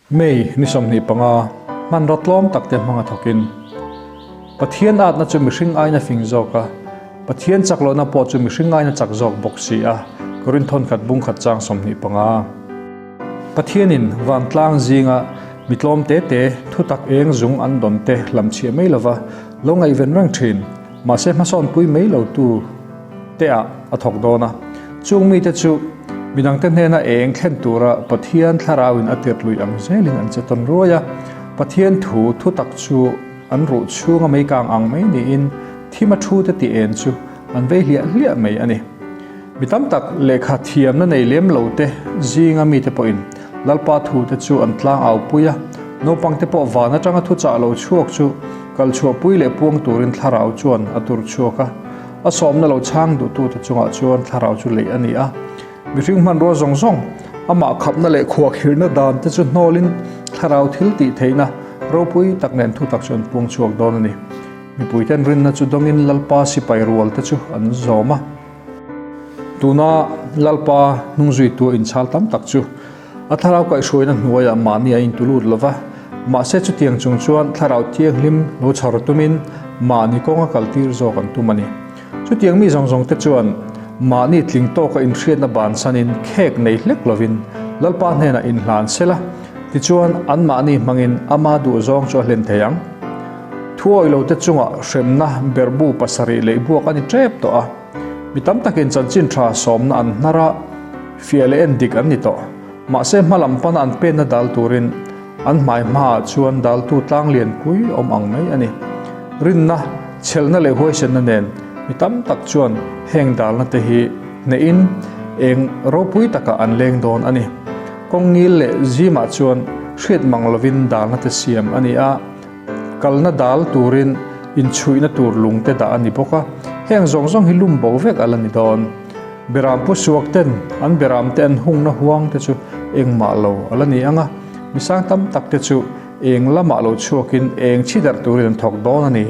May ni 25, hmanraw tlawm tak te hmanga thawkin, Pathian atna chu mihring aina fing zawk a, Pathian chak lohna pawh chu mihring aina chak zawk bawk si a, Korinth thawnkhat bungkhat chang 25. Pathianin vantlang zinga mi tlawm te te thutak eng zung an dawn te hlamchhiah mai lova lo ngaihven reng thin, mahse hmasawnpui mai lo tu te ah a thawk dawn a. Chung mite chu midangte hnena eng thlen tura Pathian thlarauin a tirh lui ang zelin an che tawn ruai a. Pathian thu thutak chu an ruh chhunga mei kang ang mai niin thima thu te tih en chu an vei hliah hliah mai a ni. Mi tam tak lehkha thiamna nei lem lo te zinga mite pawhin Lalpa thu te chu an tlang au pui a, naupang te pawh van atanga thuchah lo chhuak chu kal chhuahpui leh puang turin thlarau chuan a tur chhuak a. A sawmna lo chhang duhtute chungah chuan thlarau chu leih a ni a. Mihring hmanrua zawng zawng, amah khapna leh khuahkhirhna dan te chu hnawlin thlarau thil tih theihna ropui tak nen thutak chu an puang chhuak dawn a ni. Mipuiten rinna chu dawngin Lalpa sipai rual te chu an zawm a. Tuna Lalpa hnungzuitu inchhal tam tak chu A thlarau kaihhruaina hnuaiah mahni a intu lut lo va, mahse chutiang chung chuan thlarau thianghlim lo chhar tumin mahni kawnga kaltir zawk an tum a ni. Chutiang mi zawng zawng te chuan mahni tling tawka inhriatna bansanin khek nei hlek lovin Lalpa hnenah inhlan sela, tichuan anmahni hmangin ama duhzawng chu a hlen thei ang. Thuawih lote chungah hremna berhbu pasarih leh buak a ni tep tawh a. Mi tam takin chanchin tha sawmna an hnar a, fiah leh en dik an ni tawh. Mahse hma lam pana an penna dal turin an hmai hmaah chuan daltu tlang lianpui awm ang mai a ni. Rinna, chhelna leh huaisenna nen mi tam tak chuan heng dalna te hi hnehin eng ropui takah an leng dawn a ni. Kawng ngil leh zimah chuan hriat mang lovin dalna te siam a ni a. Kalna dal turin inchhuihna tur lung te dah a ni bawk a, heng zawng zawng hi lum bo vek a la ni dawn. Beram pu suak ten an beram te an hungna huang te chu engmah lo a la ni ang a, misang tam tak te chu eng lamah lo chhuakin eng chhi darh turin an thawk dawn a ni.